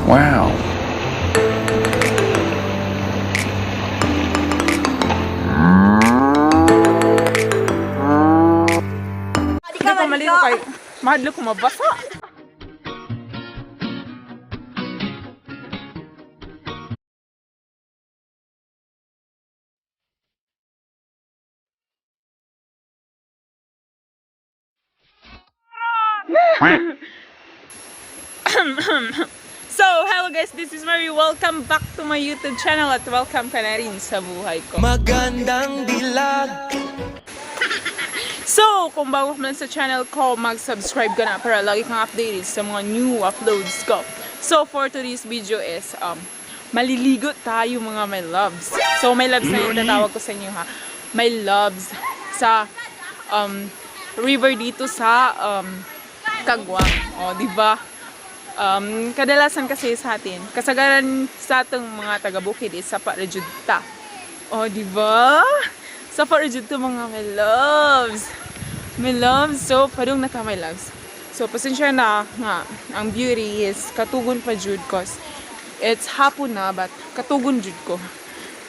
Wow. Di ka maligo kay mahadlok ko mabasa. So, hello guys, this is Mary. Welcome back to my YouTube channel at welcome ka na rin sa buhay ko. Magandang dilag. So, kung bago ka man sa channel ko, mag-subscribe ka na para lagi kang updated sa mga new uploads ko. So, for today's video is, maliligo tayo mga my loves. So, my loves na yung tatawag ko sa inyo ha. My loves sa river dito sa Kagwang. O, di ba? Kadalasan kasi sa atin, kasagaran sa atong mga taga-bukid is sa Parajud ta. O, di ba? Sa Parajud to mga my loves. My loves. So, padung na ta my loves. So, pasensya na nga. Ang beauty is katugon pa jud cause it's hapon na but katugon jud ko.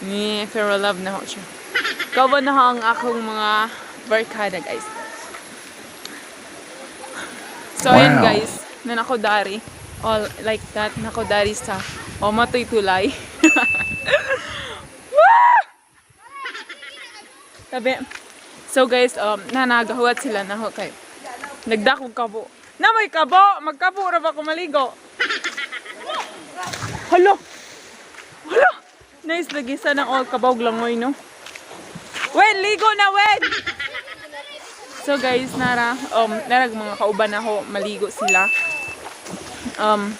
Ni, pero love na ho siya. Kawan na ho ang akong mga barkada, guys. So, ayun Wow. guys, na nakodari. All like that, nakodari sa o matoy tulay. Woo! Tabi. So guys, nanagahuat sila na ho kay. Nagdakog kabo. Na may kabo, magkabo ra ba ko maligo? Hala. Hala. Nice lagi sa nang all kabog langoy no. Wen, ligo na wen. So guys, nara, narag mga kauban na ho, maligo sila. Um,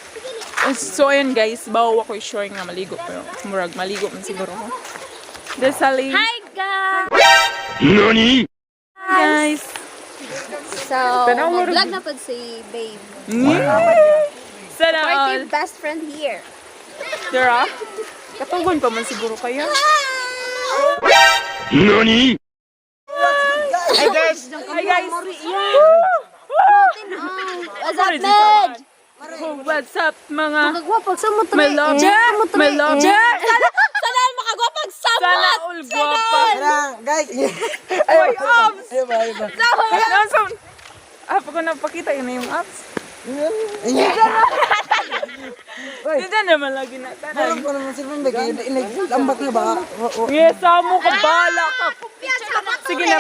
so ayun guys, bawo ako sure nga maligo pero murag maligo man siguro ko. Desali. Hi guys! NANI? Guys. So, Tanaw mo mag-vlog na pud si Babe. Sana all. Party best friend here. Dara? Katugon pa man siguro kayo. NANI? Hi guys! Hi guys! What's up, Med? Oh, what's up mga Makagwapag sa mo my love? My love? Sana all makagwapag samot! Sana all guwapa. Guys, Uy, abs! ayun ba, ayun ba? Nasa- Ah, pag napakita yun na yung abs. Dito naman lagi na Alam tanan. ko naman si Bimbe, kaya lambat na ba? Yes, amo ka bala ka. Sige na.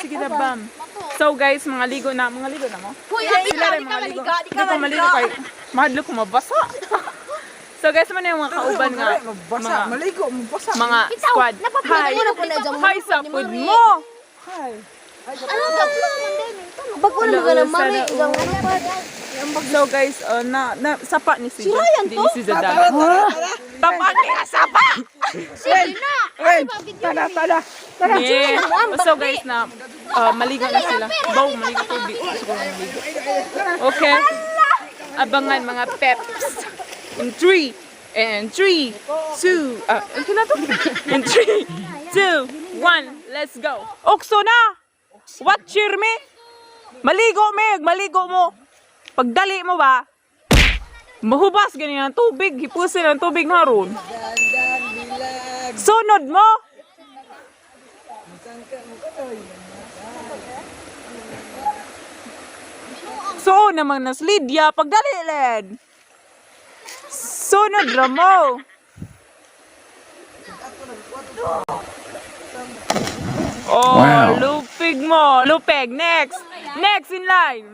Sige na, bam. So guys, mga ligo na, mga ligo na mo. Huy, di Sila ka, rin di ka mga ligo. maligo, di Hindi ka ko maligo maligo. kay mahadlok ko mabasa. So guys, man yung mga kauban nga Mabasa, mga, maligo, mabasa. mga squad. Napapanood Hi. mo na po na dyan. Hi sa food mo. Hi. Ano ka? Bago na mga na mami. Sana Igang ano pa. So guys, na, na sapa ni si Sirayan Di to? ni si Zada. Tara, tara, tara. Tapa ni sapa. Sige na! Wait, tara, tara. Tara. Yeah. So guys, na maligo na sila. Baw, maligo to. Di, siguro maligo. Okay. Abangan mga peps. In 3, and 3, 2, ano na to? In 3, 2, 1, let's go. Okso na! What cheer me? Maligo me, maligo mo. Pagdali mo ba? Mahubas ganyan ang tubig, hipusin ang tubig na ron. Gandang bilag. Sunod mo! So naman nas Lydia, pagdali len. Sunod ra mo. Oh, Wow. lupig mo. Lupig. Next. Next in line.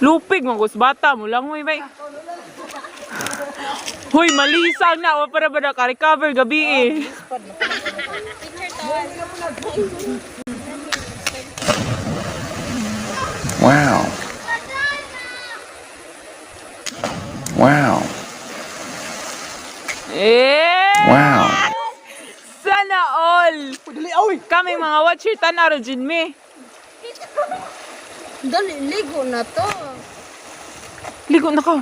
Lupig mo gus bata mo lang mo bay. Hoy, malisang na. Wa para ba naka-recover gabi eh. Wow. Wow. Eh! Wow. Sana all! Dali, oy. Kami mga watcher, tanaro jud mi. Dali, ligo na to. Ligo na ka.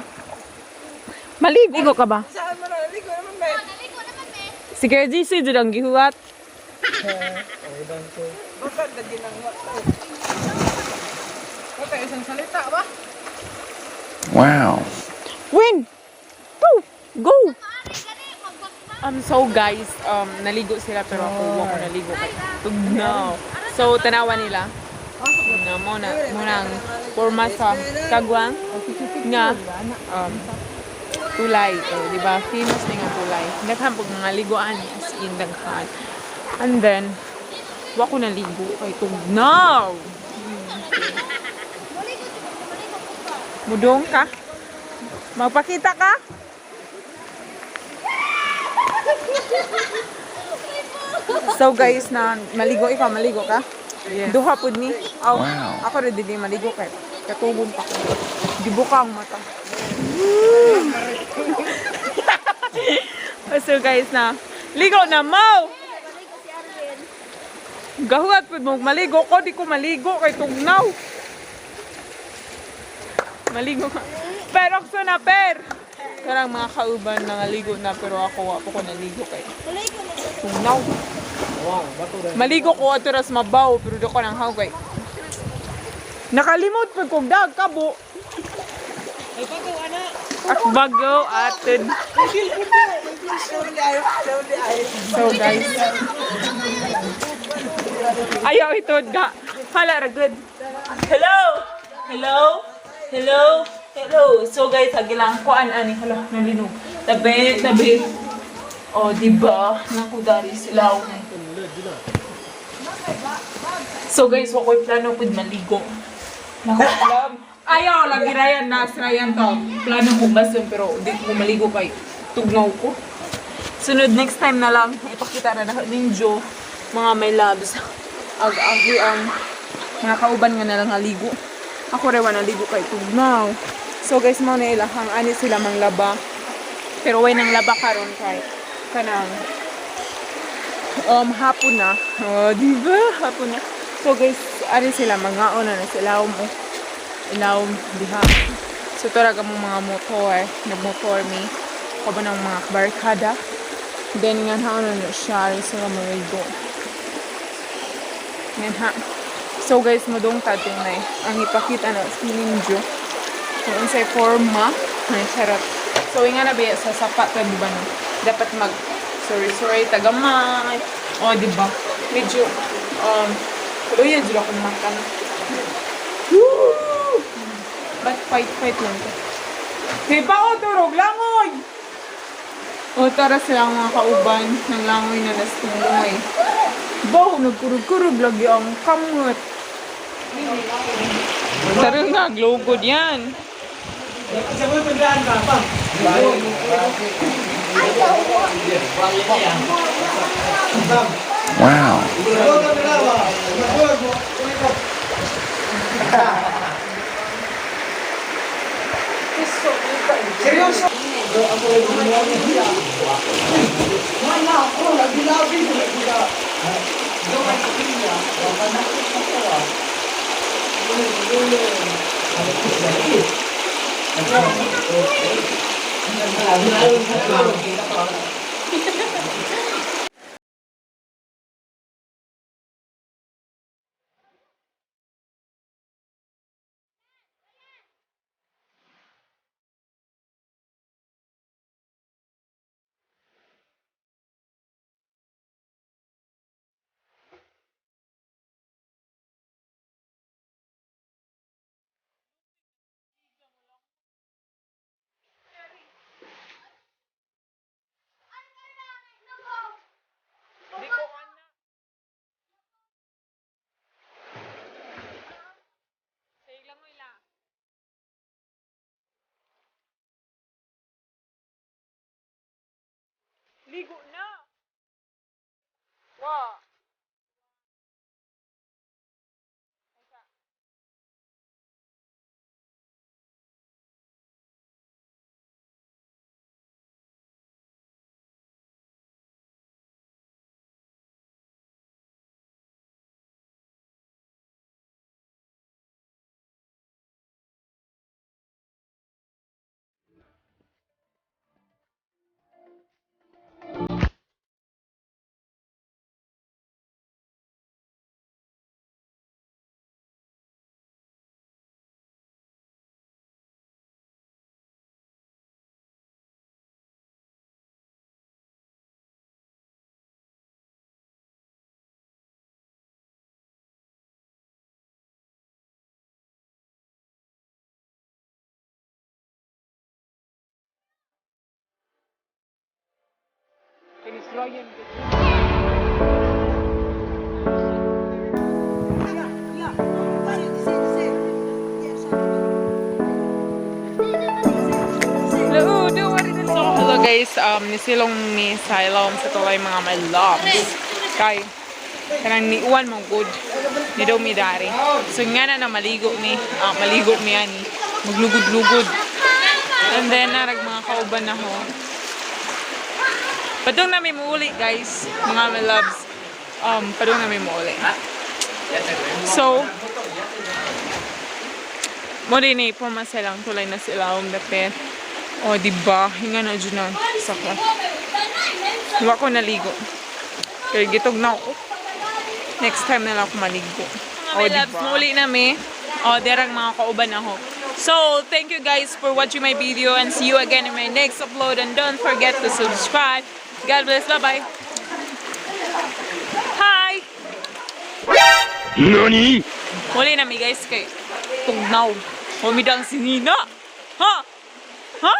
Maligo ka ba? Saan mo na? Naligo naman, be. Naligo naman eh. Si Kuya GC dyan ang gihuwat. Baka naginangwa to. Baka isang salita ba? Wow. Win! Go! Go! So guys, naligo sila pero ako wako naligo kay tugnaw. So tanawa nila. Na mo na mo nang forma sa kagwang nga tulay. Oh, di ba? Famous ni nga tulay. Daghan pag mga liguan as in daghan. And then wako naligo kay tugnaw. Mudong ka? Magpakita ka? So guys, na maligo ikaw, maligo ka? Yes. Duha pud ni. Aw, Wow. ako rin dili maligo kay katubong pa ko. Gibuka ang mata. So guys na ligo na mo. Gahuat pud mo maligo ko, di ko maligo kay tugnaw. Maligo ka. Pero akso na per. Karang mga kauban nangaligo na pero ako wa pa ko naligo kay tugnaw. Maligo ko ato ras mabaw pero di ko nang hawgay. Nakalimot pag kog dag kabo. At bago atin. So guys. Ayaw ito ga. Hala ra good. Hello. Hello. Hello. Hello. So guys, agilang kuan ani hala nalinog. Tabi, tabi. Oh, di ba? Naku dari sila. So guys, wa ko'y plano pud maligo. Naku, alam. Ayaw, lagi Ryan na, si Ryan to. Plano ko basun, pero di ko maligo kay tugnaw ko. Sunod next time na lang, ipakita na na ninyo, mga my loves. Ag-agi ang mga kauban nga na lang aligo. Ako rewa naligo kay tugnaw. So guys, mao na ilahang ani sila manglaba. Pero way nang laba karon kay kanang hapon na. Oh, di ba? Hapon na. So guys, ari sila mangaon na na sila mo. Ilawom diha. So tara ka mong mga motor, nagmotor mi. O ba ng mga barkada. Then nga haon na siya ari sila maligo. Nga ha. So guys, modong tatunay. Ang ipakita na si Ninjo. Kung unsay forma, ay charot. So nga na ba sa sapat ta di ba no? Dapat mag sorry sorry tagamay. O di ba? Medyo tuloy jud akong makan. Woo! But fight fight lang to. Di ba o turog langoy? O tara sila ang mga kauban ng langoy na nastungoy. Baw, nagkurog-kurog lagi ang kamot. Tara nga, glow good yan. Wow. Ryan. Hello, so, hello guys, nisilong mi sa ilawom sa tulay, mga my loves. Kay, kanang niuwan mo good. Ni daw mi dari. So nga na na maligo mi, maligo mi ani. Maglugod-lugod. And then narag mga kauban na ho. Padung na mi muuli, guys, mga my loves. Padung na mi muuli. So, mo din eh, pumasa lang tulay na sila ang dapit. O, di ba? Hinga na dyan na. Saka. Wa ko naligo. Kaya gitog na ako. Next time na lang ako maligo. O, di ba? Muli na mi. O, derang mga kauban ako. So, thank you guys for watching my video and see you again in my next upload. And don't forget to subscribe. God bless. Bye-bye. Hi! NANI? Huli na mi, guys, kay tugnaw. Humidang si Nina. Ha? Ha?